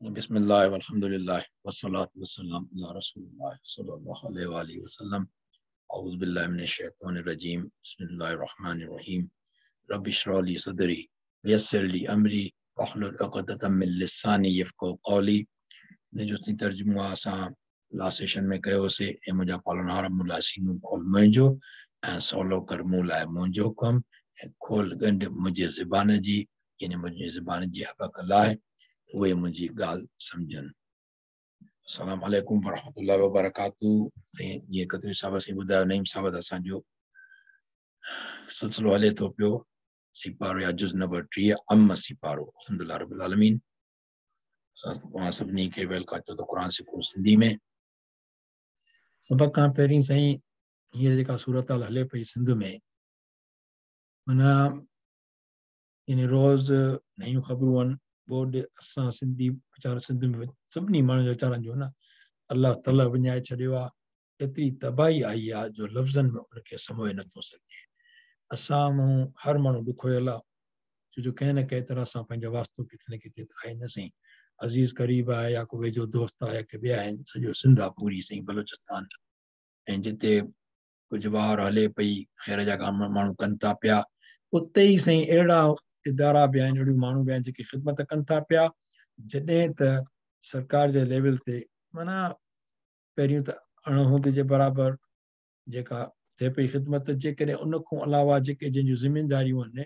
बिस्मिल्लाह वल्हम्दुलिल्लाह वस्सलातु वस्सलाम अला रसूलिल्लाह सल्लल्लाहु अलैहि वालैहि वसल्लम। औज़ु बिल्लाहि मिनश शैतानिर रजीम। बिस्मिल्लाहिर रहमानिर रहीम। रब्बि इश्रह ली सदरी वयस्सिर ली अमरी वहलुल उक़दतम मिन लिसानी यफ़क़हू क़ौली। इन जो तर्जुमो असां लास्ट सेशन में कयोसीं, ऐं मुंहिंजा पालनहार मूं लाइ सीनो खोल मुंहिंजो ऐं सवलो कर मूं लाइ मुंहिंजो कमु ऐं खोल ॻंढ मुंहिंजे ज़बान जी, यानी मुंहिंजी ज़बान जी हबक लाइ उहे मुंहिंजी ॻाल्हि सम्झनि। अस्सलाम वालेकुम वरहमतुल्लाहि वबरकातुहू। साईं जीअं कतरी साहिब असीं ॿुधायो, नईम साहिब त असांजो सिलसिलो हले थो पियो सिपारो या जुज़ नंबर 30 अम सिपारो। अल्हम्दुलिल्लाह रब्बिल आलमीन। असां तव्हां सभिनी खे welcome चयो त क़ुरान सिखो सिंधी में। सभ खां पहिरीं साईं हींअर जेका सूरत हाल हले पई सिंध में, माना यानी रोज़ नयूं ख़बरूं आहिनि। बोर्ड असां सिंधी वीचारा सिंध में सभिनी माण्हुनि जो वीचारनि जो न अलाह ताला वञाए छॾियो आहे। एतिरी तबाही आई आहे जो लफ़्ज़नि में उनखे समोए नथो सघिजे। असां मां हर माण्हू ॾुखोयल आहे, छो जो कंहिं न कंहिं तरह सां पंहिंजो वास्तो किथे न किथे त आहे न साईं। अज़ीज़ क़रीब आहे या को वेझो दोस्त आहे या के ॿिया आहिनि, सॼो सिंध आहे पूरी साईं, बलोचिस्तान। ऐं जिते कुझु वार हले पई, ख़ैर जा कम माण्हू कनि था पिया, उते ई साईं अहिड़ा इदारा बि आहिनि, अहिड़ियूं माण्हू बि आहिनि जेके ख़िदमत कनि था पिया। जॾहिं त सरकार जे लेवल ते माना पहिरियों त अणहूंद जे बराबरि जेका थिए पई ख़िदमत, जेकॾहिं उन खां अलावा जेके जंहिंजूं ज़िम्मेदारियूं आहिनि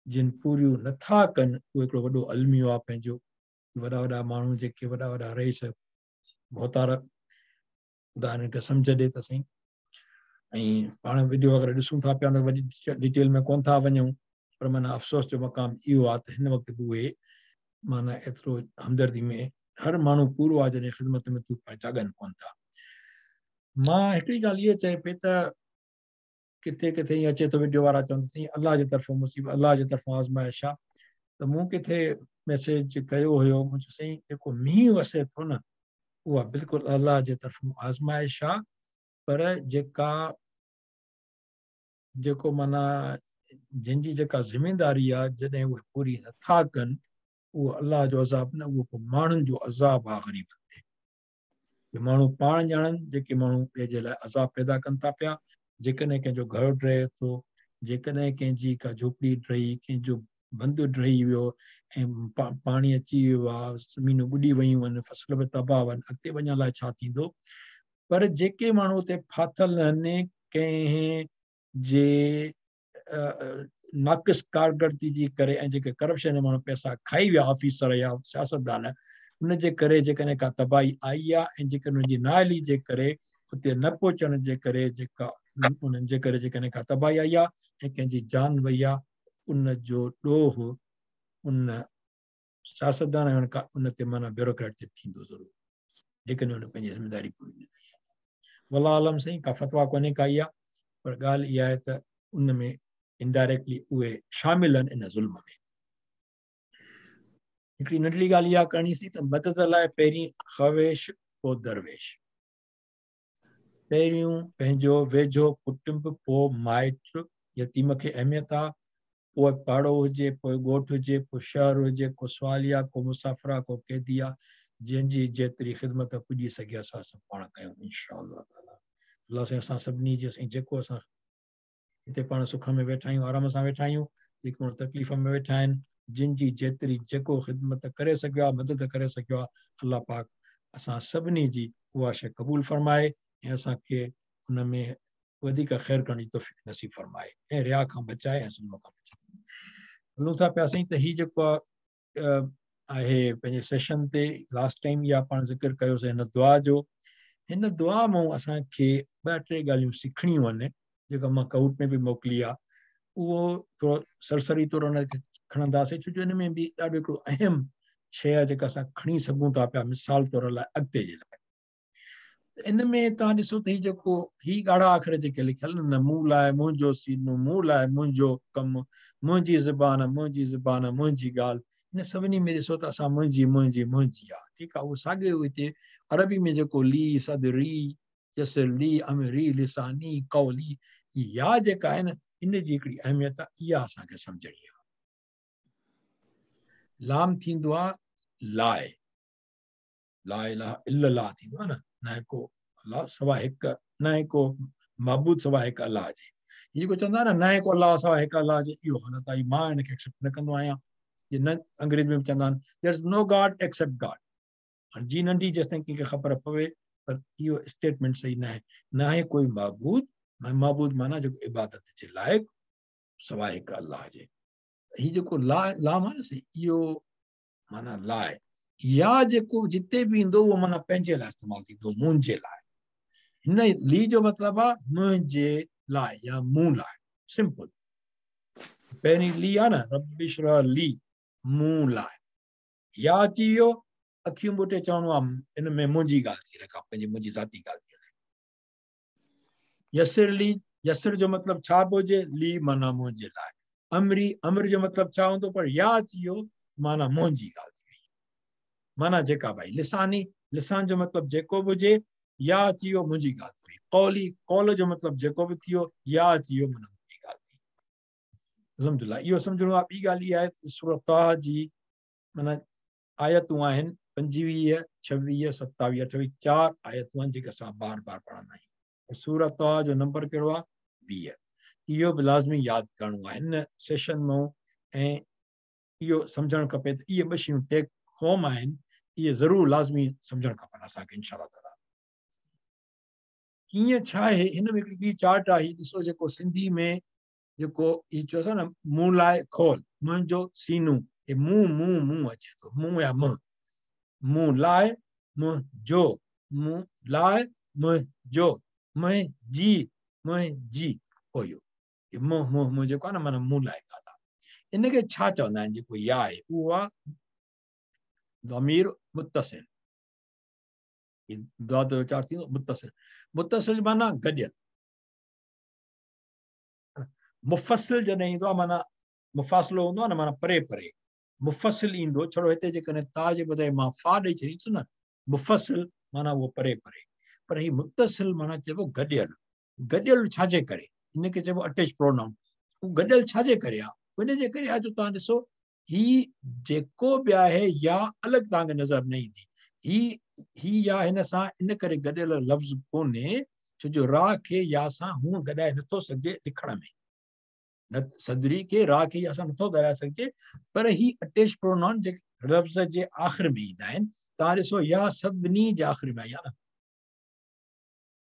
जिन पूरियूं नथा कनि, उहो हिकिड़ो वॾो अलमियो आहे पंहिंजो। वॾा वॾा माण्हू जेके वॾा वॾा रईस भोतार ख़ुदा हिननि खे सम्झ ॾे त सही। ऐं पाण वीडियो वग़ैरह ॾिसूं था पिया, हुन वॾी डिटेल में कोन था वञूं, पर माना अफ़सोस जो मक़ाम इहो आहे त हिन वक़्तु बि उहे माना एतिरो हमदर्दी में हर माण्हू पूरो आहे, जॾहिं ख़िदमत में तूं जाॻनि कोन था। मां हिकिड़ी ॻाल्हि इहा चए पई त किथे किथे ईअं अचे थो वीडियो वारा चवनि साईं अलाह जे तरफ़ां मुसीबत, अलाह जे तरफ़ां आज़माइश आहे। त मूं किथे मैसेज कयो हुयो, मूं चयो साईं जेको मींहुं वसे थो न, उहा बिल्कुलु अलाह जे तरफ़ां आज़माइश आहे, पर जेका जेको माना जंहिंजी जेका ज़िम्मेदारी आहे, जॾहिं उहे पूरी नथा कनि, उहो अलाह जो अज़ाब न, उहो पोइ माण्हुनि जो अज़ाब आहे ग़रीबनि ते। माण्हू पाण ॼाणनि, जेके माण्हू ॿिए जे लाइ अज़ाब पैदा कनि था पिया। जेकॾहिं कंहिंजो घर ढहे थो, जेकॾहिं कंहिंजी का झोपड़ी ढही, कंहिंजो बंदु ढही वियो ऐं पाणी अची वियो आहे, ज़मीनूं ॿुॾी वयूं आहिनि, फ़सल बि तबाह आहिनि, अॻिते वञण लाइ छा थींदो? पर जेके माण्हू उते फाथिल आहिनि कंहिं जे नाक़िस कारकर्दगी जे करे ऐं जेके करप्शन में माण्हू पैसा खाई विया ऑफिसर या सियासतदान, उनजे करे जेकॾहिं का तबाही आई आहे ऐं जेकॾहिं हुनजी नाअहली जे करे उते न पहुचण जे करे जेका उन्हनि जे करे जेकॾहिं का तबाही आई आहे ऐं कंहिंजी जान वई आहे, उनजो ॾोह उन सियासतदान ऐं उन ते माना ब्यूरोक्रेट ते थींदो ज़रूरु, जेकॾहिं हुन पंहिंजी ज़िम्मेदारी पूरी न कई आहे। वला आलम साईं का फतवा कोन्हे का इहा, पर ॻाल्हि इहा आहे त उन में इनडायरेक्टली उहे शामिल आहिनि इन ज़ुल्म में। हिकिड़ी नंढड़ी ॻाल्हि इहा करणी सी त मदद लाइ पहिरीं ख़वेश पोइ दरवेश, पहिरियों पंहिंजो वेझो कुटुंब, पोइ माइट, यतीम खे अहमियत आहे, पोइ पाड़ो हुजे, पोइ ॻोठ हुजे, पोइ शहर हुजे, को सवालिया, को मुसाफ़िर आहे, को कैदी आहे, जंहिंजी जेतिरी ख़िदमत पुॼी सघे असां सभु पाण कयूं इंशा अल्लाह ताला। अलाह साईं असां सभिनी जे साईं जेको असां हिते पाण सुख में वेठा आहियूं, आराम सां वेठा आहियूं, जेके माण्हू तकलीफ़ में वेठा आहिनि, जिन जी जेतिरी जेको ख़िदमत करे सघियो आहे, मदद करे सघियो आहे, अलाह पाक असां सभिनी जी उहा शइ क़बूल फरमाए ऐं असांखे हुन में वधीक ख़ैर करण जी तौफ़ीक़ नसीब फरमाए ऐं रिया खां बचाए ऐं ज़ुल्म खां बचाए। हलूं था पिया साईं त हीउ जेको आहे पंहिंजे सेशन ते लास्ट टाइम इहा पाण ज़िक्र कयोसीं हिन दुआ जो। हिन दुआ मां असांखे ॿ टे ॻाल्हियूं सिखणियूं आहिनि, जेका मां कहूट में बि मोकिली आहे, उहो थोरो सरसरी तौर हुनखे खणंदासीं, छो जो हिन में बि ॾाढो हिकिड़ो अहम शइ आहे जेका असां खणी सघूं था पिया मिसाल तौर लाइ अॻिते जे लाइ। इन में तव्हां ॾिसो त हीउ जेको ही ॻाढ़ा अखर जेके लिखियल आहिनि न, मूं लाइ मुंहिंजो सीनो, मूं लाइ मुंहिंजो कमु, मुंहिंजी ज़बान, मुंहिंजी ज़बान, मुंहिंजी ॻाल्हि, इन सभिनी में ॾिसो त असां मुंहिंजी मुंहिंजी मुंहिंजी आहे, ठीकु आहे। उहो साॻियो हिते अरबी में जेको ली, सदरी, यसर ली, अमरी, लिसानी, कौली, या जेका आहे न, इन जी हिकिड़ी अहमियत आहे, इहा असांखे सम्झणी आहे। लाम थींदो आहे लाइ, ला इलाहा इल्लल्लाह थींदो आहे न, न को अल्लाह सवा हिकु, न को महबूद सवा हिकु अल्लाह जे। हीअ जेको चवंदा आहिनि न, न को अल्लाह सवा हिकु अल्लाह जे, इहो ग़लति आहे। मां हिनखे एक्सेप्ट न कंदो आहियां। जे न अंग्रेज़ में बि चवंदा आहिनि there is no God except God. हाणे जी नंढी जेसि ताईं कंहिंखे ख़बर पवे, पर इहो स्टेटमेंट सही न आहे। न आहे कोई महबूद, महबूद माना जेको इबादत जे लाइक़ सवाइ हिकु अल्लाह जे। हीउ जेको ला लाम आहे न सही, इहो माना लाइ या जेको जिते बि ईंदो उहो माना पंहिंजे लाइ इस्तेमालु थींदो, मुंहिंजे लाइ। हिन ली जो मतिलबु आहे मुंहिंजे लाइ या मूं लाइ, सिंपल। पहिरीं ली आहे न, रबिशरा ली, मूं लाइ। या अची वियो, अखियूं ॿुटे चवणो आहे इन में मुंहिंजी ॻाल्हि थी हले, पंहिंजी मुंहिंजी ज़ाती ॻाल्हि थी हले। यसर ली, यसर जो मतिलबु छा बि हुजे, ली माना मुंहिंजे लाइ। अमरी, अमर जो मतिलबु छा हूंदो, पर या अची वियो माना मुंहिंजी ॻाल्हि थी वई, माना जेका भाई लिसानी, लिसान जो मतिलबु जेको बि हुजे, या अची वियो मुंहिंजी ॻाल्हि थी वई। कौली, कौल जो मतिलबु जेको बि थी वियो, या अची वियो माना मुंहिंजी ॻाल्हि थी। अल्हम्दुलिल्लाह, इहो सम्झणो आहे। ॿी ॻाल्हि इहा आहे त सूरत जी माना आयतूं आहिनि 25, 26, 27, 28, 4 आयतूं आहिनि जेके असां बार बार पढ़ंदा आहियूं। सूरत जो नंबर कहिड़ो आहे? 20। इहो बि लाज़मी यादि करिणो आहे हिन सेशन मां, ऐं इहो सम्झणु खपे त इहे ॿ शयूं टेक होम आहिनि, इहे ज़रूरु लाज़मी सम्झणु खपनि असांखे इंशा ताला। कीअं छा आहे, हिन में हिकिड़ी ॿी चार्ट आहे, ॾिसो जेको सिंधी में जेको हीउ चयोसीं न, मूं लाइ खोल, मुंहिंजो सीनो, हे मूं मूं मूं अचे थो, मूं या मुंहुं, मूं लाइ मुंहिंजो, मूं लाइ मुंहिंजो, मुंहिंजी मुंहिंजी, पोइ इहो मुंहुं मुंहुं मुंहुं जेको आहे न, माना मूं लाइ ॻाल्हि आहे। इनखे छा चवंदा आहिनि? जेको या आहे उहो आहे ज़मीर मुत्तसिल। जो उचार थींदो मुत्तसिल। मुत्तसिल माना गॾियल। मुफ़सिल जॾहिं ईंदो आहे माना मुफ़ासिलो हूंदो आहे न, माना परे परे मुफ़सिल ईंदो। छड़ो हिते जेकॾहिं ता जे बदिरां मां फा ॾेई छॾींदुसि न, मुफ़सिल माना उहो परे परे। पर हीउ मुत्तसिल माना चइबो गॾियल। गॾियल छाजे करे? हिनखे चइबो अटैच प्रोनाउन। उहो गॾियल छाजे करे आहे? हुनजे करे आहे जो तव्हां ॾिसो ही जेको बि आहे या अलॻि तव्हांखे नज़र न ईंदी। ही ही या हिन सां इन करे गॾियल लफ़्ज़ कोन्हे, छो जो रा खे या सां हूअं गॾाए नथो सघिजे लिखण में, न सदरी खे रा खे या सां नथो ॻाल्हाए सघिजे। पर ही अटैच प्रोनाउन जेके लफ़्ज़ जे आख़िर में ईंदा आहिनि, तव्हां ॾिसो या सभिनी जे आख़िर में आई आहे न,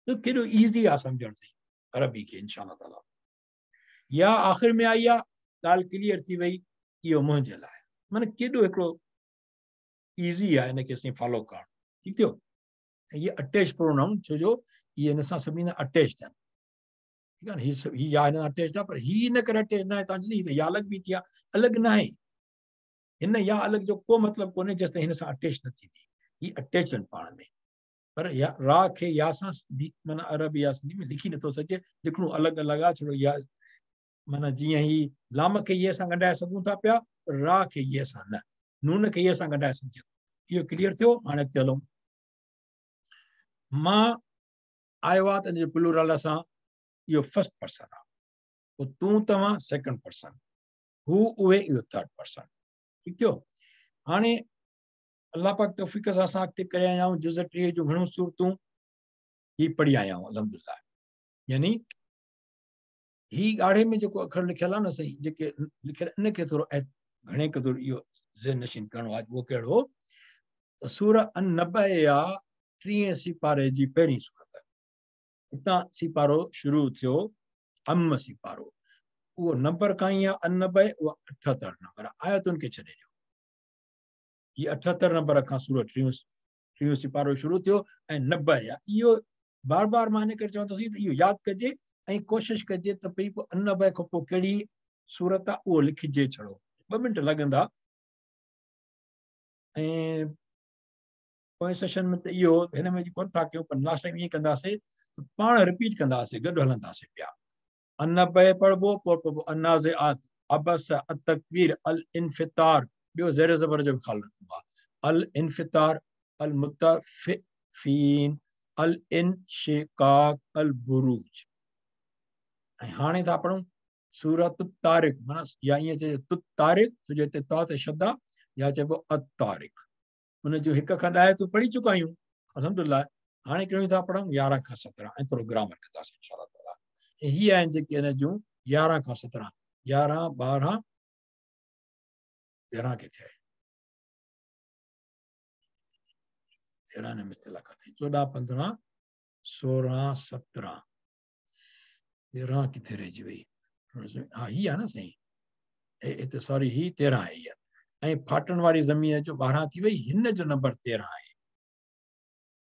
त केॾो ईज़ी आहे सम्झणु सही अरबी खे इंशा ताला। या आख़िर में आई आहे, ॻाल्हि क्लियर थी वई, इहो मुंहिंजे लाइ माना केॾो हिकिड़ो ईज़ी आहे हिनखे असां फॉलो करणु। ठीकु थियो? इहे अटैच प्रोनाउन, छो जो इहे हिन सां सभिनी सां अटैच आहिनि। ठीकु आहे न? हीअ या हिन सां अटैच आहे, पर हीअ इन करे अटैच न आहे। तव्हां हीअ त या अलॻि बि थी आहे, अलॻि न आहे। हिन या अलॻि जो को मतिलबु कोन्हे जेसि ताईं हिन सां अटैच न थींदी। हीअ अटैच आहिनि पाण में, पर या रा खे या सां माना अरबी या सिंधी में लिखी नथो सघिजे, लिखणो अलॻि अलॻि आहे। छो या माना जीअं ही लाम खे इहे सां ॻंढाए सघूं था पिया, पर रा खे इहे सां न, नून खे इहे सां ॻंढाए सघिजे थो। इहो क्लियर थियो? हाणे अॻिते हलूं। मां आयो आहे त हिनजो प्लूरल सां इहो फर्स्ट पर्सन आहे, पोइ तूं तव्हां सेकंड पर्सन, हू उहे इहो थर्ड पर्सन। ठीकु थियो? हाणे अलाह पाक तौफ़ीक़ सां असां अॻिते करे आया आहियूं जुज़ 30 जूं घणियूं सूरतूं ही पढ़ी आया आहियूं अल्हम्दुलिल्लाह। यानी ही ॻाढ़े में जेको अखर लिखियलु आहे न सही, जेके लिखियलु इनखे थोरो घणे क़दुरु इहो ज़हन नशीन करिणो आहे। उहो कहिड़ो? त सूर अन-नबअ 30 सिपारे जी पहिरीं सूरत। हितां सिपारो शुरू थियो, अम सिपारो। उहो नंबर काई आहे अन-नबअ, उहो 78 नंबर आहे। आयतुनि खे छॾे ॾियो। हीअ 78 नंबर खां सूरत टियों सिपारो शुरू थियो ऐं नबअ आहे। इहो बार बार मां हिन करे चवंदोसि त इहो यादि कजे ऐं कोशिशि कजे त भई पोइ अन-नबअ खां पोइ कहिड़ी सूरत आहे उहो लिखिजे छड़ो। 2 मिंट लॻंदा। ऐं पोएं सेशन में त इहो हिन में कोन था कयूं, पर लास्ट टाइम ईअं कंदासीं त पाण रिपीट कंदासीं, गॾु हलंदासीं पिया। अन-नबअ पढ़िबो, पोइ पढ़िबो अन-नाज़िआत, अबस, अत-तकवीर, अल-इन्फ़ितार, ॿियो ज़ेर ज़बर जो बि ख़्यालु रखिबो आहे, अल-इन्फ़ितार, अल-मुतफ़िफ़ीन, अल-इनशिक़ाक़, अल-बुरूज। ऐं हाणे था पढ़ूं सूरत तारिक, माना या ईअं चइजे तुत तारिक, छो जो हिते ता ते शद आहे, या चइबो अत-तारिक। उनजूं 1 खां 10 आयतूं पढ़ी चुका आहियूं अल्हम्दुलिल्लाह। हाणे कहिड़ियूं था पढ़ूं? 11 खां 17 ऐं थोरो ग्रामर कंदासीं इंशा ताला। ऐं हीअ आहिनि जेके हिन जूं 11 खां 17, 11 12 13 किथे आहे? 13 ने मिस्तिला खाते 14 15 16 17 13 किथे रहिजी वई? हा हीअ आहे न साईं, हिते सॉरी ही 13 आहे इहा। ऐं फाटण वारी ज़मीन जो 12 थी वई, हिन जो नंबर 13 आहे।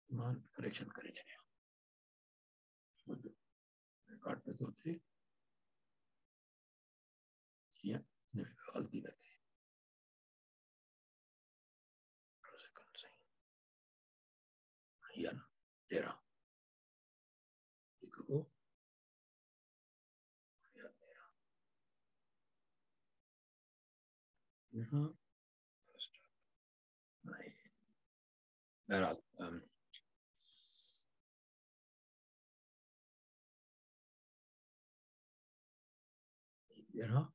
मां करेक्शन करे छॾियां, रिकॉर्ड पे थो थिए जीअं हिन में ग़लती न थिए। इहा न 13 हिकु बहरहाल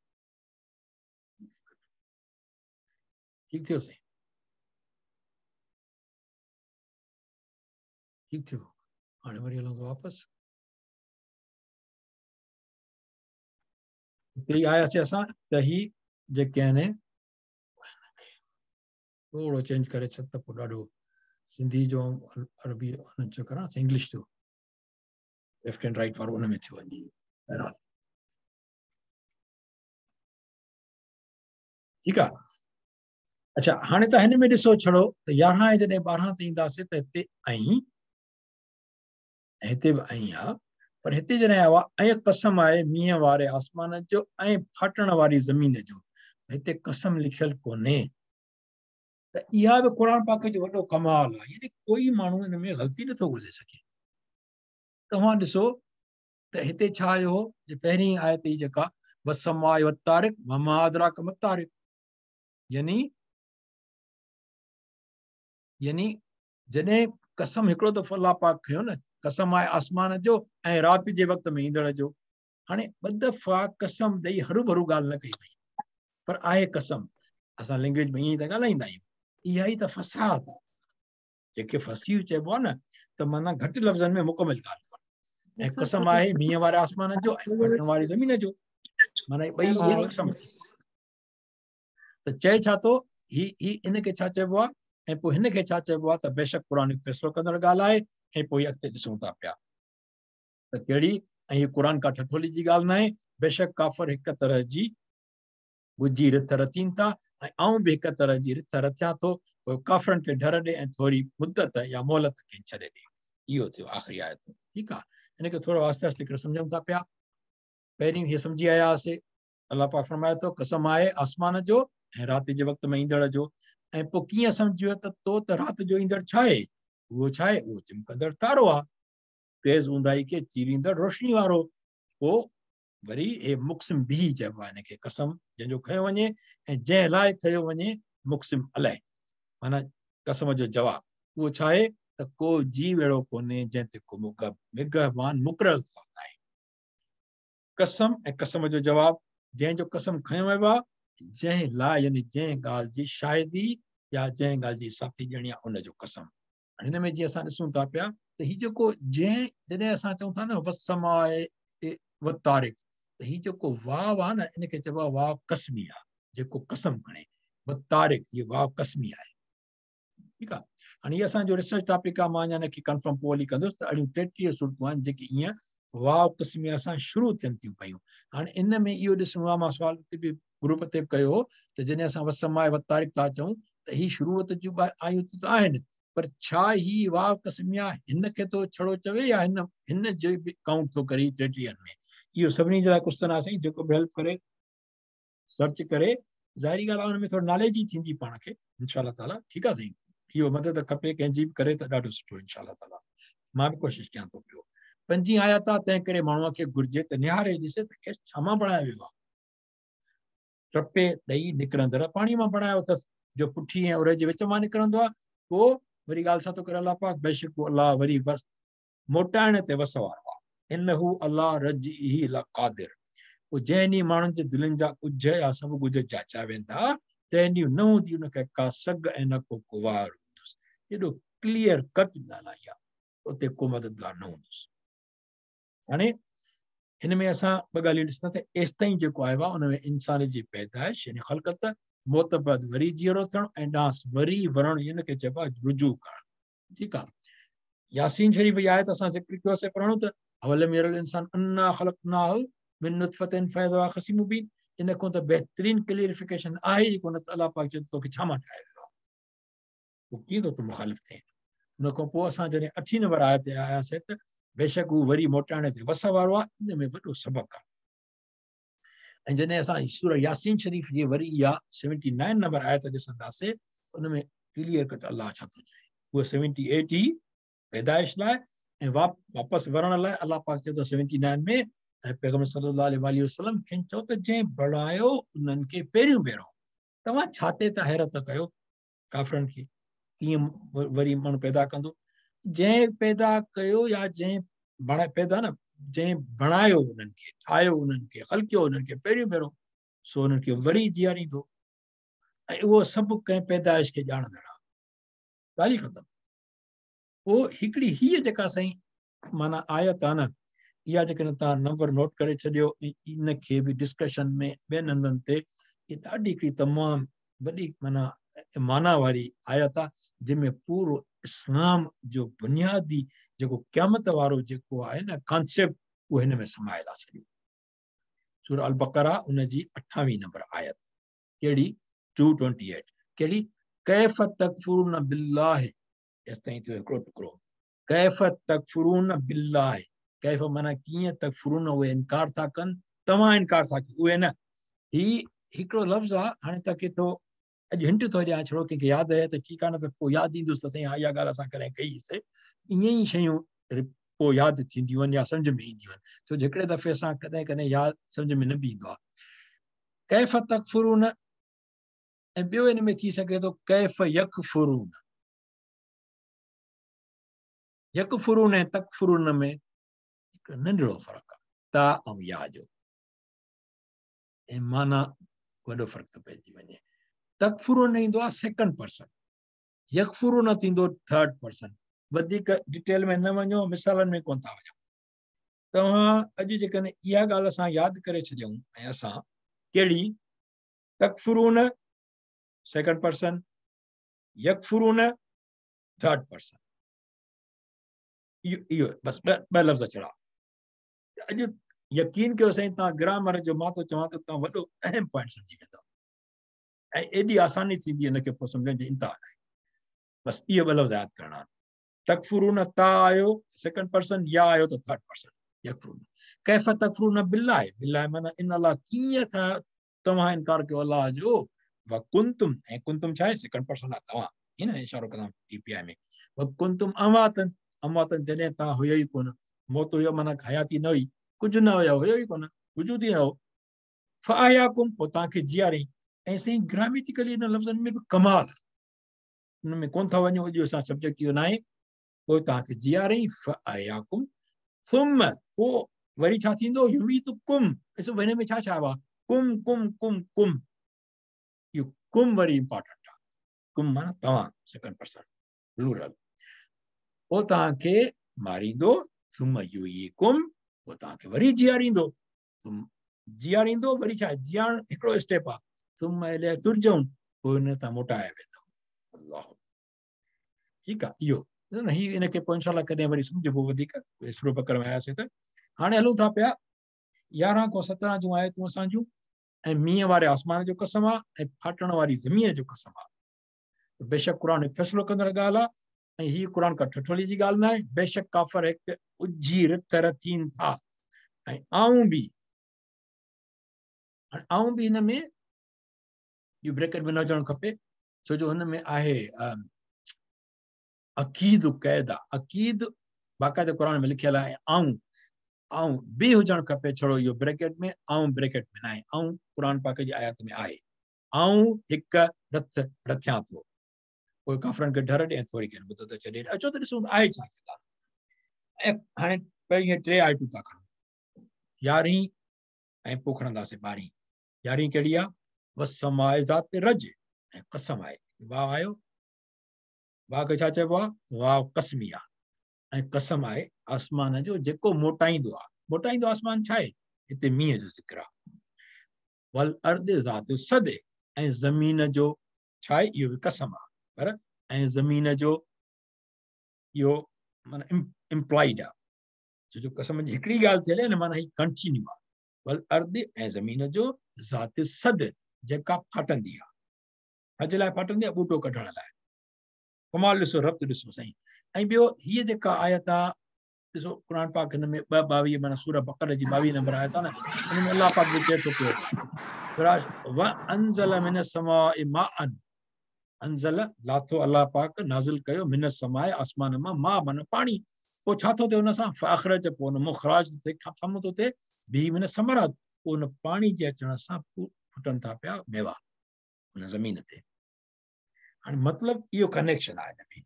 ठीकु थियो साईं, ठीकु थियो। हाणे वरी हलूं था वापसि, हिते ई आयासीं असां। त ही जेके आहिनि थोरो चेंज करे छॾ त पोइ ॾाढो सिंधी जो अरबी जो करां इंग्लिश जो लेफ्ट एंड राइट वारो उन में थियो वञे। बहरहाल ठीकु आहे। अच्छा हाणे तव्हां हिन में ॾिसो छड़ो त 11 ऐं जॾहिं 12 ते ईंदासीं त हिते ऐं हिते बि ऐं आहे, पर हिते जॾहिं आयो आहे ऐं कसम आहे मींहं वारे आसमान जो ऐं फाटण वारी ज़मीन जो, हिते कसम लिखियल कोन्हे। त इहा बि क़ुर पाक जो वॾो कमाल आहे, यानी कोई माण्हू हिन में ग़लती नथो ॻोल्हे सघे। तव्हां ॾिसो त हिते छा आयो हो, जे पहिरीं आयत ई जेका वस्समाए वत्तारिक वमा अदराक मत्तारिक, यानी यानी जॾहिं कसम हिकिड़ो दफ़ो अलाह पाक खयो न, कसम आहे आसमान जो ऐं राति जे वक़्त में ईंदड़ जो। हाणे ॿ दफ़ा कसम ॾेई हरू भरू ॻाल्हि न कई वई, पर आहे कसम। असां लैंग्वेज में ईअं ई त ॻाल्हाईंदा आहियूं, इहा ई त फसाद आहे। जेके फसीह चइबो आहे न, त माना घटि लफ़्ज़नि में मुकमिल ॻाल्हि करणु। ऐं कसम आहे मींहं वारे आसमान जो ऐं फटण वारी ज़मीन जो, माना ॿई इहे कसम थी। त चए छा थो ही ही इन खे छा चइबो आहे ऐं पोइ हिन खे छा चइबो आहे त बेशक क़ुर फ़ैसिलो कंदड़ ॻाल्हि आहे। ऐं पोइ अॻिते ॾिसूं था पिया त कहिड़ी, ऐं हीअ क़ुर का ठठोली जी ॻाल्हि न आहे। बेशक काफ़र हिकु तरह जी ॻुझी रिथ रचीनि था ऐं आउं बि हिकु तरह जी रिथ रथियां थो, पोइ काफ़रनि खे ढर ॾे ऐं थोरी मुदत या मोहलत खे छॾे ॾे। इहो थियो आख़िरी आयत। ठीकु आहे, हिनखे थोरो आहिस्ते आहिस्ते करे सम्झूं था पिया। पहिरीं हीअ सम्झी आया हुआसीं, अलाह पाक फरमाए थो कसम आहे आसमान जो ऐं राति जे वक़्त में ईंदड़ जो। ऐं पोइ कीअं सम्झी वियो त तो त राति जो ईंदड़ छा आहे? उहो छा आहे? उहो चमकंदड़ तारो आहे, तेज़ ऊंदाई खे चीरींदड़ रोशनी वारो। पोइ वरी हे मुक़सिम बि चइबो आहे हिनखे, कसम जंहिंजो खयो वञे ऐं जंहिं लाइ खयो वञे मुक़सिम अलैह, माना कसम जो जवाबु। उहो छा आहे त को जीव अहिड़ो कोन्हे जंहिं ते को निगहबान मुक़ररु थियल आहे। कसम ऐं कसम जो जवाबु, जंहिंजो कसम खयो वियो आहे, जंहिं लाइ यानी जंहिं ॻाल्हि जी शाहिदी या जंहिं ॻाल्हि जी साथी ॾियणी आहे उनजो कसम। हिन में जीअं असां ॾिसूं था पिया त हीउ जेको जंहिं जॾहिं असां चऊं था न वस्समाए वत्तारिक, त हीउ जेको वाव आहे न इनखे चइबो आहे वाव कसमी आहे, जेको कसम खणे। वत्तारिक इहो वाव कसमी आहे। ठीकु आहे, हाणे इहो असांजो रिसर्च टॉपिक आहे, मां अञा हिनखे कन्फर्म पोइ हली कंदुसि त अहिड़ियूं 33 सूरतूं आहिनि जेकी ईअं वाव क़िस्मिया सां शुरू थियनि थियूं पयूं। हाणे इन में इहो ॾिसणो आहे, मां सुवाल ते बि ग्रुप ते बि कयो हो त जॾहिं असां वसमाए वतारिक था चऊं त ही शुरूअत जूं आयूं त आहिनि, पर छा ही वाव क़िस्मिया हिन खे थो छड़ो चवे या हिन हिन जो बि काउंट थो करे 33 में? इहो सभिनी जे लाइ क्वेश्चन आहे साईं, जेको बि हेल्प करे सर्च करे, ज़ाहिरी ॻाल्हि आहे हुन में थोरो नॉलेज ई थींदी पाण खे इंशा ताला। ठीकु आहे साईं, इहो मदद खपे कंहिंजी बि करे त ॾाढो सुठो इंशा ताला। मां बि कोशिशि कयां थो पियो। पंजी आयत आहे, तंहिं करे माण्हूअ खे घुरिजे त निहारे ॾिसे त खेसि छा मां बणायो वियो आहे। टपे ॾेई निकिरंदड़ पाणी मां बणायो अथसि, जो पुठी ऐं उर जे विच मां निकिरंदो आहे। पोइ वरी ॻाल्हि छा थो करे अलाह पाक, बेशक अलाह वरी बसि मोटाइण ते वस वारो आहे। इनहू अलाह रजइही लक़ादिर, पोइ जंहिं ॾींहुं माण्हुनि जे दिलनि जा ॻुझ या सभु ॻुझ जाचा वेंदा, तंहिं ॾींहुं न हूंदी हुनखे का सघ ऐं न को कुवार। एॾो क्लियर कट ॻाल्हि आहे इहा, उते को मददगार न हूंदुसि। हाणे हिन में असां ॿ ॻाल्हियूं ॾिसंदासीं। एसि ताईं जेको आयो आहे उन में इंसान जी पैदाइश यानी ख़लक़त, मौत बाद वरी जीअरो थियणु ऐं ॾांहुंसि वरी वरणु, हिनखे चइबो आहे रुजू करणु। ठीकु आहे। यासीन शरीफ़ जी आयत असां ज़िक्र कयोसीं पुराणो त अवलम यरल इंसान अन्ना ख़लक़नाहु मिन नुतफ़तिन फ़इज़ा हुवा ख़सीम मुबीन। इन खां त बहितरीन क्लियरिफिकेशन आहे ई कोन त अलाह पाक चए थो तोखे छा मां ठाहियो वियो आहे, पोइ कीअं थो तूं मुखालिफ़ थिए। उन खां पोइ असां जॾहिं अठी नंबर आयत ते आयासीं त बेशक हू वरी मोटाइण ते वस वारो आहे, इन में वॾो सबक़ु आहे। ऐं जॾहिं असां सूरह यासीन शरीफ़ जी वरी इहा 79 नंबर आयत ॾिसंदासीं, उन में क्लियर कट अलाह छा थो चए, उहो 78 ई पैदाइश लाइ ऐं वापसि वरण लाइ अलाह पाक चए थो 79 में, ऐं पैगम्बर सल्लल्लाहु अलैहि वसल्लम खेनि चओ त जंहिं बणायो उन्हनि खे पहिरियों भेरो, तव्हां छा ते था हैरत कयो काफ़रनि खे, कीअं वरी माण्हू पैदा कंदो। जंहिं पैदा कयो या जंहिं बणाए पैदा न, जंहिं बणायो उन्हनि खे, ठाहियो उन्हनि खे, ख़लकियो उन्हनि खे पहिरियों भेरो, सो उन्हनि खे वरी जीआरींदो। ऐं उहो सभु कंहिं पैदाइश खे ॼाणंदड़ आहे। ॻाल्हि ई ख़तमु। पोइ हिकिड़ी हीअ जेका साईं माना आयत आहे न, इहा जेकॾहिं तव्हां नंबर नोट करे छॾियो ऐं इनखे बि डिस्कशन में ॿियनि हंधनि ते, इहा ॾाढी हिकिड़ी तमामु वॾी माना माना वारी आयत आहे, जंहिंमें पूरो इस्लाम जो बुनियादी जेको क़यामत वारो जेको आहे न कॉन्सेप्ट, उहो हिन में समायल आहे सॼो। सूरह अल बकरा उनजी 28 नंबर आयत, कहिड़ी? 228। कहिड़ी? कैफ तकफुरून बिल्लाह, एसि ताईं थियो हिकिड़ो टुकड़ो। कैफ तकफुरून बिल्लाह, कैफ माना कीअं, तकफुरून उहे इनकार था कनि, तव्हां इनकार था कयो, उहे न। ही हिकिड़ो लफ़्ज़ आहे, हाणे त केथो अॼु हिंट थो ॾियां छड़ो, कंहिंखे यादि रहे त ठीकु आहे, न त पोइ यादि ईंदुसि त साईं हा इहा ॻाल्हि असां कॾहिं कई हुईसीं। ईअं ई शयूं पोइ यादि थींदियूं आहिनि या सम्झ में ईंदियूं आहिनि, छो जो हिकिड़े दफ़े असां कॾहिं कॾहिं यादि सम्झ में न बि ईंदो आहे। कैफ तकफुरून, ऐं ॿियो हिन में थी सघे थो कैफ यकफुरून। यकफुरून ऐं तकफुरून में हिकिड़ो नंढड़ो फ़र्क़ु आहे, ता ऐं या जो, ऐं माना वॾो फ़र्क़ु थो पइजी वञे। तकफुरून ईंदो आहे सेकंड पर्सन, यकफुरून थींदो थर्ड पर्सन। वधीक डिटेल में न वञो, मिसालनि में कोन था वञूं। तव्हां अॼु जेकॾहिं इहा ॻाल्हि असां यादि करे छॾियूं ऐं असां कहिड़ी, तकफुरून सेकंड पर्सन, यकफुरून थर्ड पर्सन, इहो इहो बसि ॿ लफ़्ज़ छड़ा। अॼु यकीन कयो साईं, तव्हां ग्रामर जो मां थो चवां त तव्हां वॾो अहम पॉइंट सम्झी वेंदव ऐं एॾी आसानी थींदी हिनखे पोइ सम्झण जी इंतिहा आहे। बसि इहे ॿ लफ़्ज़ यादि करणा आहिनि। तकफुरून ता आयो सेकंड पर्सन, या आयो त थर्ड पर्सन, यकफुरून। कैफ तकफुरून बिल्लाह, बिल्लाह माना इन अलाह, कीअं था तव्हां इनकार कयो अलाह जो। व कुंतुम, ऐं कुंतुम छा आहे? सेकंड पर्सन आहे तव्हां, ईअं न इशारो कंदा टीपीआई में। व कुंतुम अमवातन, अमवातन जॾहिं तव्हां हुयो ई कोन, मौत हुयो माना हयाती न हुई, कुझु न हुयो, हुयो ई कोन, वजूद ई न हो। फ़आयाकुम, पोइ तव्हांखे जीआरी। ऐं साईं ग्रामेटिकली इन लफ़्ज़नि में बि कमाल, हुन में कोन था वञूं, अॼु असां सब्जेक्ट इहो न आहे। पोइ तव्हांखे जीआरी, फ़आयाकुम थुम, पोइ वरी छा थींदो? युमीतुकुम, ॾिसो हिन में छा छा आयो आहे? कुम कुम कुम कुम, इहो कुम वरी इम्पोर्टेंट आहे। कुम माना तव्हां, सेकंड पर्सन प्लूरल। पोइ तव्हांखे मारींदो, थुम युयीकुम, पोइ तव्हांखे वरी जीआरींदो, थुम जीआरींदो, वरी छा जीआरण हिकिड़ो स्टेप आहे, थुम इलैहि तुरजऊन, पोइ हुन तां मोटाए वेंदव। अल्लाह, ठीकु आहे। इहो न ही इनखे पोइ इंशाअल्लाह कॾहिं वरी सम्झबो वधीक, सूरह बकर में आयासीं त। हाणे हलूं था पिया 11 खां 17 जूं आयतूं असांजूं, ऐं मींहं वारे आसमान जो कसम आहे ऐं फाटण वारी ज़मीन जो कसम आहे। बेशक क़ुर हिकु फ़ैसिलो कंदड़ ॻाल्हि आहे ऐं हीअ क़ुर का ठिठोली जी ॻाल्हि न आहे। बेशक काफ़र हिकु उज्जी रिथ रथीनि था ऐं आऊं बि हिन में इहो ब्रैकेट में न हुजणु खपे, छो जो हुन में आहे अकीद क़ैद आहे। अकीद बाक़ाइदा क़ुर में लिखियलु आहे। आऊं, आऊं बि हुजणु खपे, छड़ो इहो ब्रैकेट में, आऊं ब्रैकेट में न आहे। आऊं क़ुर पाक जी आयत में आहे। आऊं हिकु रथ रथियां थो, पोइ काफ़रनि खे ढर ॾे, थोरी खे मदद छॾे। अचो त ॾिसूं आहे छा ॻाल्हि। ऐं हाणे पहिरीं टे आयतूं था खणूं, 11 ऐं पोइ खणंदासीं 12। 11 कहिड़ी आहे? वसमाए ज़ात रज, ऐं कसम आहे, वाह आयो واو کي ڇا چئبو آهي؟ واو قسمي آهي ۽ قسم آهي آسمان جو جيڪو موٽائيندو آهي. موٽائيندو آسمان ڇا آهي؟ هتي مينهن جو ذڪر آهي. والارض ذات الصدع ۽ زمين جو ڇا آهي؟ اهو به قسم آهي پر ۽ زمين جو اهو معنيٰ امپلائيڊ آهي، ڇو جو قسم جي هڪڙي ڳالهه ٿي هلي نه، معنيٰ هي ڪنٽينيو آهي. والارض ۽ زمين جو ذات الصدع جيڪا ڦاٽندي آهي. ڇا جي لاء ڦاٽندي آهي؟ ٻوٽو ڪڍڻ لاء. ڪمال ڏسو، ربط ڏسو سائين. ۽ ٻيو هيء جيڪا آيت آ ڏسو قرآن پاڪ هن ۾ ٻه ٻاويهه معنيٰ سورة بقره جي ٻاويهه نمبر آيت آ نه، ان ۾ الله پاڪ به چئي ٿو پيو وانزل من السماء ماء، انزل لاٿو الله پاڪ نازل ڪيو، من السماء آسمان مان، ماء معنيٰ پاڻي، پوء ڇا ٿو ٿئي ان سان؟ فاخرج پوء ان مخراج ٿو ٿئي، کم ٿو ٿئي، به من الثمرات پوء ان پاڻي جي اچڻ سان ڦٽن ٿا پيا ميوا ان زمين تي. هاڻي مطلب اهو ڪنيڪشن آهي هن ۾.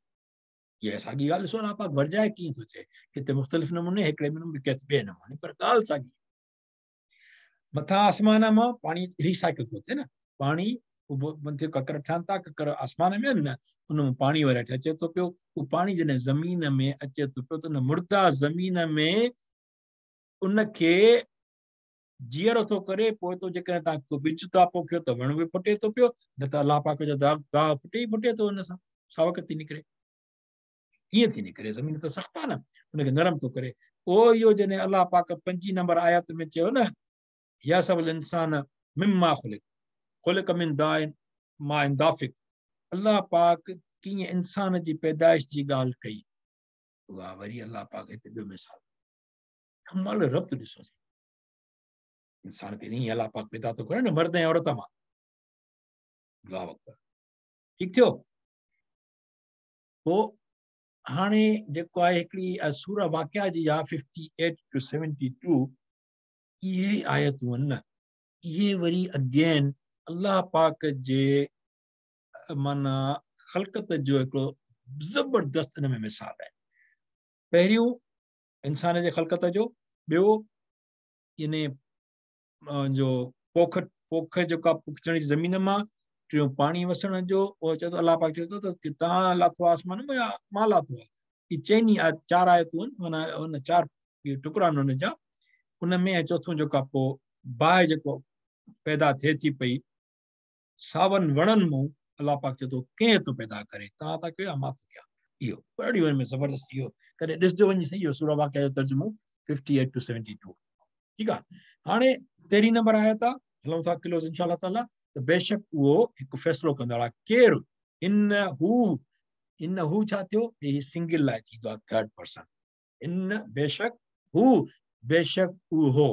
اها ساڳي ڳالهه ڏسو الله پاڪ ورجائي ڪيئن ٿو چئي، ڪٿي مختلف نموني، هڪڙي ۾ ڪٿي ٻئي نموني، پر ڳالهه ساڳي. مٿان آسمان مان پاڻي ريسائيڪل ٿو ٿئي نه، پاڻي مٿي ڪڪر ٺهن ٿا، ڪڪر آسمان ۾ آهن نه، ان مان پاڻي وري هيٺ اچي ٿو پيو، اهو پاڻي جڏهن زمين ۾ اچي ٿو پيو ته ان مرده زمين ۾ ان کي جيئرو ٿو ڪري، پوء ٿو جيڪڏهن توهان ڪو ٻج ٿا پوکيو ته وڻ به ڦٽي ٿو پيو، نه ته الله پاڪ جو گاهه ڦٽي ئي ڦٽي ٿو، ان سان ساوڪ ٿي نڪري. ڪيئن ٿي نڪري؟ زمين ته سخت آهي نه، ان کي نرم ٿو ڪري. پوء اهو جڏهن الله پاڪ پنجين نمبر آيت ۾ چيو نه، يحسب الانسان مما خلق، خلق من داء ماء دافق، الله پاڪ ڪيئن انسان جي پيدائش جي ڳالهه ڪئي، اها وري الله پاڪ هتي ٻيو مثال، ڪمال ربط ڏسو، انسان کي ائين الله پاڪ پيدا ٿو ڪري نه مرد ۽ عورت مان. الله اڪبر، ٺيڪ ٿيو. پوء هاڻي جيڪو آهي هڪڙي سورة واقعه جي آهي 58 to 72، اهي آيتون آهن نه، اهي وري اگين الله پاڪ جي معنيٰ خلقت جو هڪڙو زبردست ان ۾ مثال آهي. پهريون انسان جي خلقت جو، ٻيو يعني جو پوک جيڪا پوکجڻ جي زمين مان، ٽيون پاڻي وسڻ جو، اهو چئي ٿو الله پاڪ چئي ٿو ته توهان لاٿو آسمان مان يا مان لاٿو آهي. هي چئني آيت، چار آيتون آهن، معنيٰ ان چار ٽڪرا آهن ان جا، ان ۾ ۽ چوٿون جيڪو پوء باهه جيڪو پيدا ٿئي ٿي پئي ساون وڻن مون، الله پاڪ چئي ٿو ڪنهن ٿو پيدا ڪري، توهان ٿا ڪيو يا مان ٿو ڪيان؟ اهو ڏاڍي ان ۾ زبردست، اهو ڪڏهن ڏسجو وڃي سائين اهو سورة واقعه جو ترجمو 58 to 72. ٺيڪ آهي. هاڻي تيرهين نمبر آيت آهي، هلون ٿا ڪلوز انشاء الله تعاليٰ. ته بيشڪ اهو هڪ فيصلو ڪندڙ آهي. ڪير؟ ان هو، ان هو ڇا ٿيو؟ هي سنگل لاء ٿيندو آهي ٿرڊ پرسن. ان بيشڪ هو، بيشڪ اهو.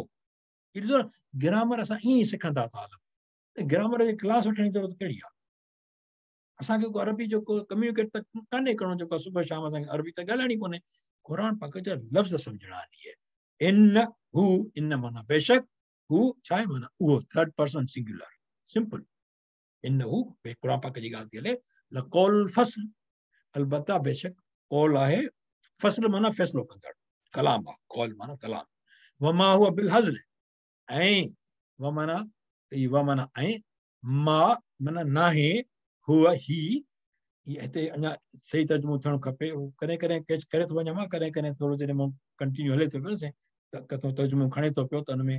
هي ڏسو نه گرامر اسان ائين ئي سکندا ٿا هلون، گرامر جي ڪلاس وٺڻ جي ضرورت ڪهڙي آهي؟ اسان کي ڪو عربي جو ڪو ڪميونيڪيٽ ته ڪانهي ڪرڻو، جيڪو صبح شام اسان کي عربي ته ڳالهائڻي ڪونهي، قرآن پاڪ جا لفظ سمجهڻا آهن. اهي ان هو، ان معنيٰ بيشڪ، هو ڇا آهي معنيٰ اهو، ٿرڊ پرسن سنگيولر سمپل. ان هو قرآن پاڪ جي ڳالهه ٿي هلي. لقول الفصل، البته بيشڪ قول آهي، فصل معنيٰ فيصلو ڪندڙ، ڪلام آهي، قول معنيٰ ڪلام. وما هو بالهزل، ۽ و معنيٰ هي، و معنيٰ ۽ ما معنيٰ ناهي، هو هي، هي هتي اڃا صحيح ترجمو ٿيڻ کپي. هو ڪڏهن ڪڏهن ڪيچ ڪري ٿو وڃان مان، ڪڏهن ڪڏهن ٿورو جڏهن مون ڪنٽينيو هلي ٿو پيو نه سائين، ته ڪٿو ترجمو کڻي ٿو پيو ته ان ۾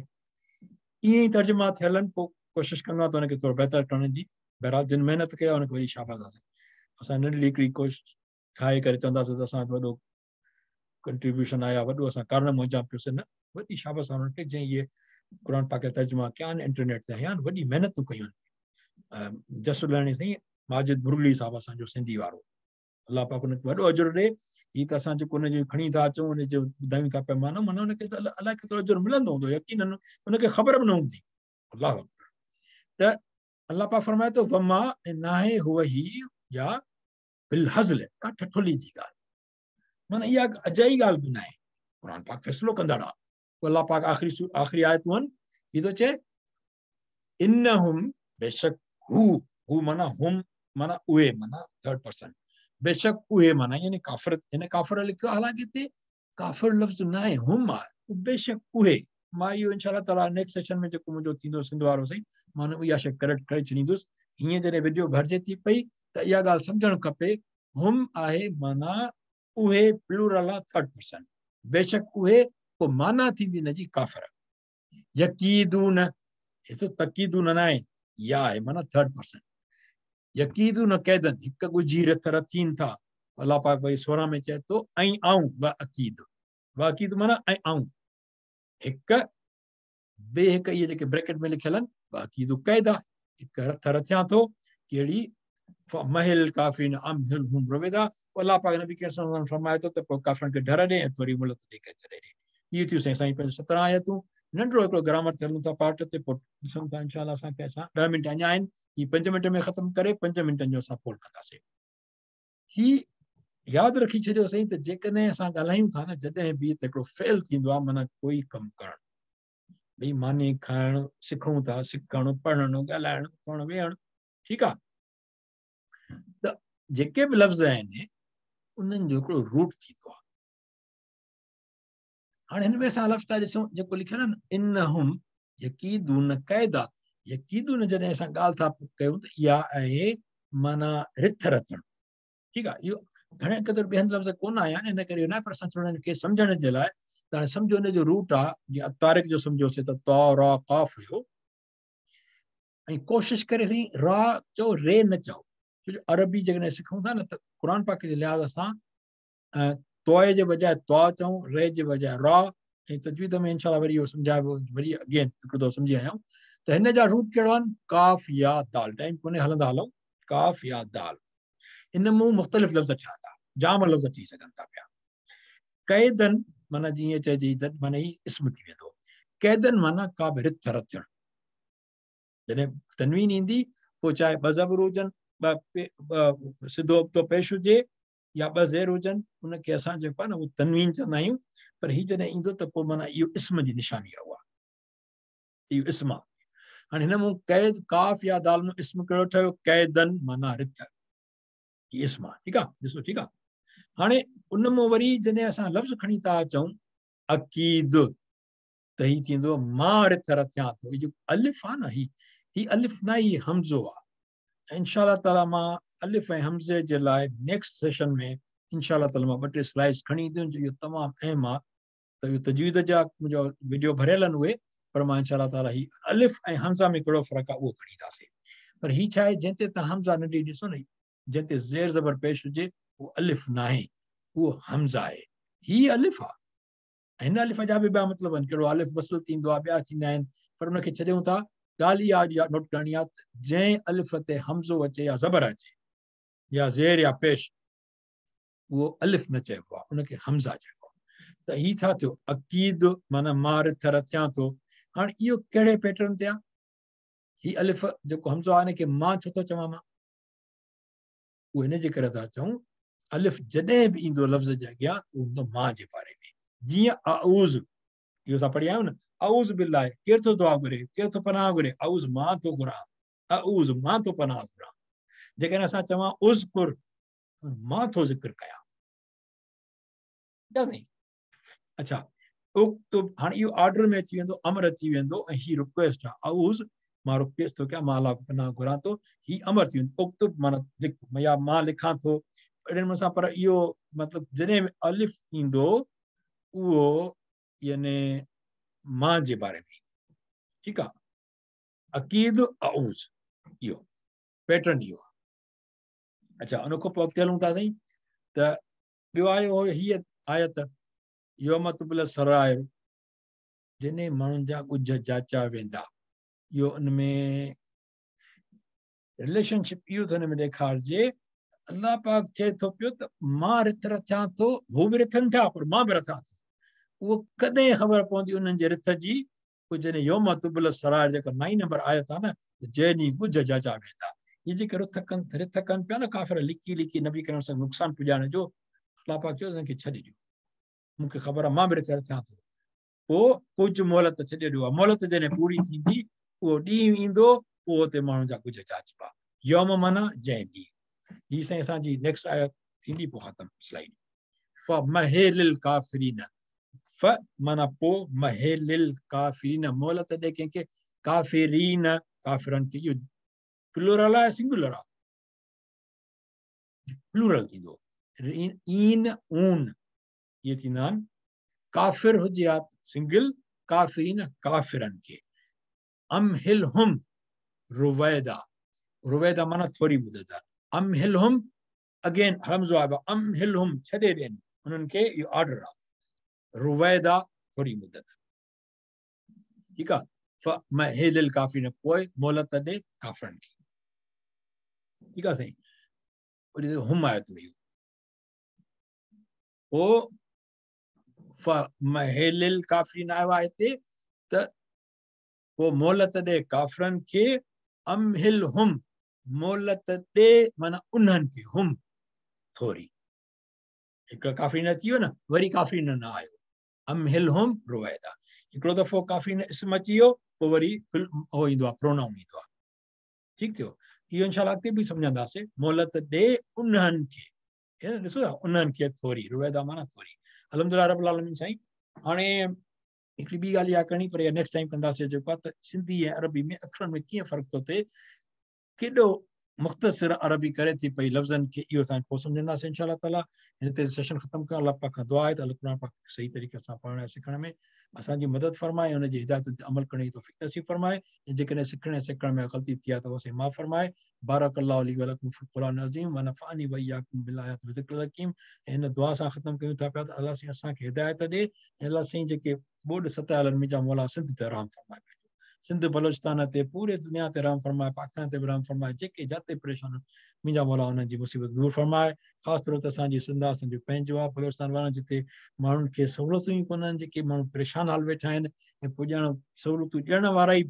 ائين ئي ترجما ٿيل آهن، پوء ڪوشش ڪندو آهيان ته ان کي ٿورو بهتر ڪرڻ جي. بهرحال جن محنت ڪئي آهي ان کي وڏي شاباس آهي. اسان ننڍڙي هڪڙي ڪوشش ٺاهي ڪري چونداسين ته اسان وڏو ڪنٽريبيوشن آيا، وڏو اسان ڪارنامو انجام ڪيوسين، نه، وڏي شاباس آهي انهن کي جنهن اهي قرآن پاڪ جا ترجما ڪيا آهن، انٽرنيٽ تي آيا آهن، وڏي محنتون ڪيون آهن. جس لهڻي سائين ماجد برگلي صاحب اسان جو سنڌي وارو، الله پاڪ ان کي وڏو اجر ڏي. هي ته اسان جيڪو ان جو کڻي ٿا اچون، ان جو ٻڌايون ٿا پيا معنيٰ، معنيٰ ان کي ته الائي ڪيترو اجر ملندو هوندو، يقينن ان کي خبر به نه هوندي. الله اڪبر. ته الله پاڪ فرمائي ٿو وما ناهي هو هي يا بالهزل، ڪا ٺٺولي جي ڳالهه، معنيٰ اها اجائي ڳالهه به ناهي. قرآن پاڪ فيصلو ڪندڙ آهي. پوء الله پاڪ آخري آيتون آهن، هي ٿو چئي انهم بيشڪ هو، هو معنيٰ هم معنيٰ اهي معنيٰ ٿرڊ پرسن، بيشڪ اهي معنيٰ يعني ڪافر، هن ڪافر لکيو آهي، حالانڪه هتي ڪافر لفظ نه آهي، هم آهي، بيشڪ اهي. مان اهو انشاء الله تعاليٰ نيڪسٽ سيشن ۾ جيڪو منهنجو ٿيندو سنڌ وارو سائين، مان اها شيء ڪريڪٽ ڪري ڇڏيندس. هيئن جڏهن وڊيو ڀرجي ٿي پئي ته اها ڳالهه سمجهڻ کپي، हुम आहे माना उहे प्लूरल आहे थर्ड पर्सन, बेशक उहे पोइ माना थींदी हिन जी काफ़िर। यकीदून, हिते तकीदून न आहे, या आहे माना थर्ड पर्सन। यकीदून कैदन, हिकु ॻुझी रथ रथीनि था। अलाह पाक वरी 16 में चए थो ऐं आऊं व अकीद, व अकीद माना ऐं आऊं, हिकु बे हिकु इहे जेके ब्रैकेट में लिखियल आहिनि, व अकीदु कैदा, हिकु रथ रथियां थो कहिड़ी, महल काफ़िरीन अमहिलहुम रुवैदा। पोइ अलाह पाक नबी करीम सल्लल्लाहु अलैहि वसल्लम फरमाए थो त पोइ काफ़िरनि खे ढर ॾे ऐं थोरी मोहलत ॾेई करे छॾे ॾे। इहो थियूं साईं साईं पंहिंजो 17 आयतूं। नंढड़ो हिकिड़ो ग्रामर ते हलूं था पार्ट ते, पोइ ॾिसूं था इंशाअल्लाह असांखे। असां 10 मिंट अञा आहिनि, हीअ 5 मिंट में ख़तमु करे 5 मिंटनि जो असां पोल कंदासीं। हीअ यादि रखी छॾियो साईं त जेकॾहिं असां ॻाल्हायूं था न, जॾहिं बि त हिकिड़ो फेल थींदो आहे, माना कोई कमु करणु, भई मानी खाइणु सिखूं था, सिखणु, पढ़णु, ॻाल्हाइणु, उथणु, वेहणु, ठीकु आहे। त जेके बि लफ़्ज़ आहिनि उन्हनि जो हिकिड़ो रूट थींदो आहे। हाणे हिन में असां लफ़्ज़ था ॾिसूं जेको लिखियलु आहे न, इन्नहुम यकीदून कैदा। यकीदून जॾहिं असां ॻाल्हि था कयूं त इहा आहे माना रिथ रथणु, ठीकु आहे। इहो घणे क़दुरु ॿिए हंधि लफ़्ज़ कोन आया आहिनि, हिन करे इहो न आहे, पर असां थोरो हिनखे सम्झण जे लाइ त हाणे सम्झो हिन जो रूट आहे, जीअं तारिक जो सम्झोसीं त त रा क़ाफ़ हुयो, ऐं कोशिशि करे साईं रा चओ रे न चओ, छो जो अरबी जेकॾहिं सिखूं था न त क़ुर पाक जे लिहाज़ सां तोए जे बजाए तवा चऊं, रे जे बजाए रा, ऐं तजवीद में इंशाअल्लाह वरी इहो सम्झाइबो, वरी अगेन हिकिड़ो दफ़ो सम्झी आया आहियूं। त हिन जा रूट कहिड़ो आहिनि? काफ़ या दाल। टाइम कोन्हे, हलंदा हलूं। काफ़ या दाल, इन मां मुख़्तलिफ़ लफ़्ज़ ठहिनि था, जाम लफ़्ज़ थी सघनि था पिया। कैदन माना जीअं चइजे माना हीअ इस्म थी वेंदो। कैदन माना का बि रिथ रथणु, जॾहिं तनवीन ईंदी पोइ चाहे ॿ ज़बर हुजनि, ॿ सिधो अबितो पेश हुजे या ॿ ज़ेर हुजनि, उनखे असां जेको आहे न उहो तनवीन चवंदा आहियूं। पर हीअ जॾहिं ईंदो त पोइ माना इहो इस्म जी निशानी आहे, उहा इहो इस्म आहे। हाणे हिन मां कैद काफ़ या दाल मां इस्म कहिड़ो ठहियो? कैदन माना रिथ, हीअ इस्म आहे, ठीकु आहे, ॾिसो, ठीकु आहे। हाणे उन मां वरी जॾहिं असां लफ़्ज़ खणी था अचूं अकीद, त हीअ थींदो मां रिथ रथियां थो। हीअ जेको अलिफ आहे न, हीअ अलिफ न, हीअ हमज़ो आहे। इंशाअल्लाह ताला मां अलिफ ऐं हमज़े जे लाइ नेक्स्ट सेशन में इंशाअल्लाह ताला मां ॿ टे स्लाइड्स खणी ईंदुमि, जो इहो तमामु अहम आहे। त इहो तजवीद जा मुंहिंजो वीडियो भरियल आहिनि उहे, पर मां इंशाअल्लाह ताला हीअ अलिफ ऐं हमज़ा में कहिड़ो फ़र्क़ु आहे उहो खणी ईंदासीं। पर हीअ छा आहे, जंहिं ते तव्हां हमज़ा नंढी ॾिसो न, जंहिं ते ज़ेर ज़बर पेश हुजे उहो अलिफ नाहे, उहो हमज़ा आहे। हीअ अलिफ आहे, हिन अलिफ जा बि ॿिया मतिलब आहिनि, कहिड़ो अलिफ वसल थींदो आहे, ॿिया थींदा आहिनि, पर उनखे छॾियूं था। ॻाल्हि इहा अॼु नोट करणी आहे, जंहिं अलिफ ते हमज़ो अचे या ज़बर अचे या ज़ेर या पेश, उहो अलिफ न चइबो आहे, उनखे हमज़ा चइबो आहे। त हीअ छा थियो? अकीद माना मां रिथ रथियां थो। हाणे इहो कहिड़े पैटर्न ते आहे? हीअ अलिफ जेको हमज़ो आहे हिनखे मां छो थो चवां मां? उहो हिन जे करे था चऊं, अलिफ जॾहिं बि ईंदो लफ़्ज़ जे अॻियां उहो हूंदो मां जे बारे में। जीअं अऊज़, इहो असां पढ़ी आया आहियूं न, अऊज़ बिल्लाह, केरु थो दुआ घुरे, केरु थो पनाह घुरे? अऊज़ मां थो घुरां, अऊज़ मां थो पनाह घुरां। जेकॾहिं असां चवां उज़कुर, मां थो ज़िक्र कयां, नहीं। अच्छा, उक्तुब, हाणे इहो ऑर्डर में अची वेंदो, अमर अची वेंदो, ऐं हीअ रिक्वेस्ट आहे। अऊज़ मां रिक्वेस्ट थो कयां, मां अलाह खां पनाह घुरां थो, हीअ अमर थी वेंदो। उक्तुब माना लिख, या मां लिखां थो, अहिड़े नमूने सां। पर इहो मतिलबु जॾहिं बि अलिफ ईंदो उहो यानी मां जे बारे में, ठीकु आहे। अकीद अऊज़, इहो पैटर्न इहो आहे। अच्छा, उन खां पोइ अॻिते हलूं था साईं। त ॿियो आयो हो हीअ आयत, यौम तुबला सराइर, जॾहिं माण्हुनि जा ॻुझ जाचा वेंदा। इहो उन में रिलेशनशिप इहो थो हिन में ॾेखारिजे, अलाह पाक चए थो पियो त मां रिथ रथियां थो, हू बि रिथनि था पर मां बि रथां थो। उहो कॾहिं ख़बर पवंदी उन्हनि जे रिथ जी? पोइ जॾहिं यौम तुबला सराइर जेका 9 नंबर आयत आहे न, जंहिं ॾींहुं ॻुझ जाचा वेंदा। इहे जेके रिथ कनि पिया न काफ़िर, लिकी लिकी नबी करीम सां नुक़सानु पुॼाइण जो, अलाह पाक चयो हुनखे छॾी ॾियो, मूंखे ख़बर आहे मां बि रिथ रथियां थो। पोइ कुझु मोहलत छॾे ॾियो आहे, मोहलत जॾहिं पूरी थींदी उहो ॾींहुं ईंदो, पोइ हुते माण्हुनि जा ॻुझ जाचबा। यौम माना जंहिं ॾींहुं। हीअ साईं असांजी नेक्स्ट आयत थींदी, पोइ ख़तमु स्लाइड। फ महेलिल काफ़िरीन, फ माना पोइ, महेलिल काफ़िरीन मोहलत ॾे कंहिंखे? काफ़िरीन, काफ़िरनि खे। इहो प्लूरल आहे सिंगुलर आहे? प्लूरल थींदो। ईन ऊन इहे थींदा आहिनि। काफ़िर हुजे हा सिंगल, काफ़िरीन काफ़िरनि खे। अमहिल हुम रुवैदा, रुवैदा माना थोरी मुदत आहे। अमहिल हुम अगेन हमज़ो आयो आहे, अमहिल हुम छॾे ॾियनि उन्हनि खे, इहो ऑर्डर आहे। रुवैदा थोरी मुदत, ठीकु आहे। फमहिलिल काफ़िरीन, पोइ मोहलत ॾे काफ़िरनि खे, ठीकु आहे साईं। वरी हुम आयो त इहो पोइ फमहिलिल काफ़िरीन आयो आहे हिते, त पोइ मोहलत ॾे काफ़िरनि खे। अमहिल हुम, मोहलत ॾे माना उन्हनि खे, हुम थोरी, हिकिड़ो काफ़िरीन अची वियो न, वरी काफ़िरीन न आयो। अमहिल हुम रुवैदा, हिकिड़ो दफ़ो काफ़िरीन इस्म अची वियो, पोइ वरी उहो ईंदो आहे, प्रोनाउन ईंदो आहे, ठीकु थियो। इहो इंशाअल्लाह अॻिते बि सम्झंदासीं। मोहलत ॾे उन्हनि खे, ॾिसो था उन्हनि खे थोरी, रुवैदा माना थोरी। अल्हम्दुलिल्लाह रब्बुल आलमीन साईं। हाणे हिकिड़ी ॿी ॻाल्हि इहा करणी, पर इहा नेक्स्ट टाइम कंदासीं, जेको आहे त सिंधी ऐं अरबी में अखरनि में कीअं फ़र्क़ु थो थिए, केॾो मुख़्तसिर अरबी करे थी पई लफ़्ज़नि खे, इहो असां पोइ सम्झंदासीं इंशाअल्लाह ताला। हिन ते सेशन ख़तमु कयूं। अलाह पाक खां दुआ आहे त अलाह क़ुरान पाक सही तरीक़े सां पढ़ण ऐं सिखण में असांजी मदद फरमाए, हुनजी हिदायतुनि ते अमल करण जी तौफ़ीक़ नसीब फरमाए। ऐं जेकॾहिं सिखण ऐं सिखण में ग़लती थी आहे त उहा असांजी माफ़ फरमाए। बारक अल्लाहु ली व लकुम फ़िल क़ुरान अज़ीम व नफ़अनी व इय्याकुम बिल आयाति व ज़िक्रिल हकीम। ऐं हिन दुआ सां ख़तमु कयूं था पिया त अलाह साईं असांखे हिदायत ॾे, ऐं अलाह साईं जेके ॿोॾ सतायल आहिनि मुंहिंजा मौला सिंध ते रहम फरमाए, सिंध बलोचिस्तान ते, पूरे दुनिया ते रहम फरमाए, पाकिस्तान ते बि रहम फरमाए, जेके जाते परेशान आहिनि मुंहिंजा मौला उन्हनि जी मुसीबत दूर फरमाए। ख़ासि तौर ते असांजी सिंध आहे, असांजो पंहिंजो आहे बलोचिस्तान वारनि, जिते माण्हुनि खे सहूलियतूं ई कोन्हनि, जेके माण्हू परेशान हाल वेठा आहिनि ऐं पोइ ॼण सहूलियतूं ॾियण वारा ई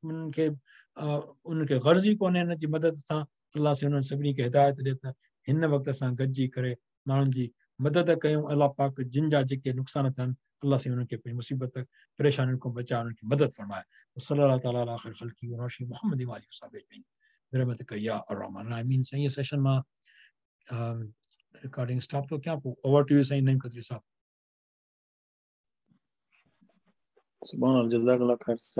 उन्हनि खे गर्ज़ ई कोन्हे हिन जी मदद सां। अलाह साईं उन्हनि सभिनी खे हिदायत ॾे त हिन वक़्तु असां गॾिजी करे माण्हुनि जी मदद कयूं। अलाह पाक जिन जा जेके नुक़सान थियनि अलाह साईं उन्हनि खे पंहिंजी मुसीबत परेशानियुनि खां बचाए उन्हनि खे मदद फरमाए। सल्लल्लाहु ताला अला ख़ैर ख़ल्क़िही व रोशनी मुहम्मद व आलिहि वसहबिhi अजमईन बिरहमतिक या अरहमर राहिमीन। साईं इहे सेशन मां रिकॉर्डिंग स्टॉप थो कयां, पोइ over to you Sain Naeem Khatri साहब। सुभान अल्लाह, जज़ाकल्लाह खैर सर।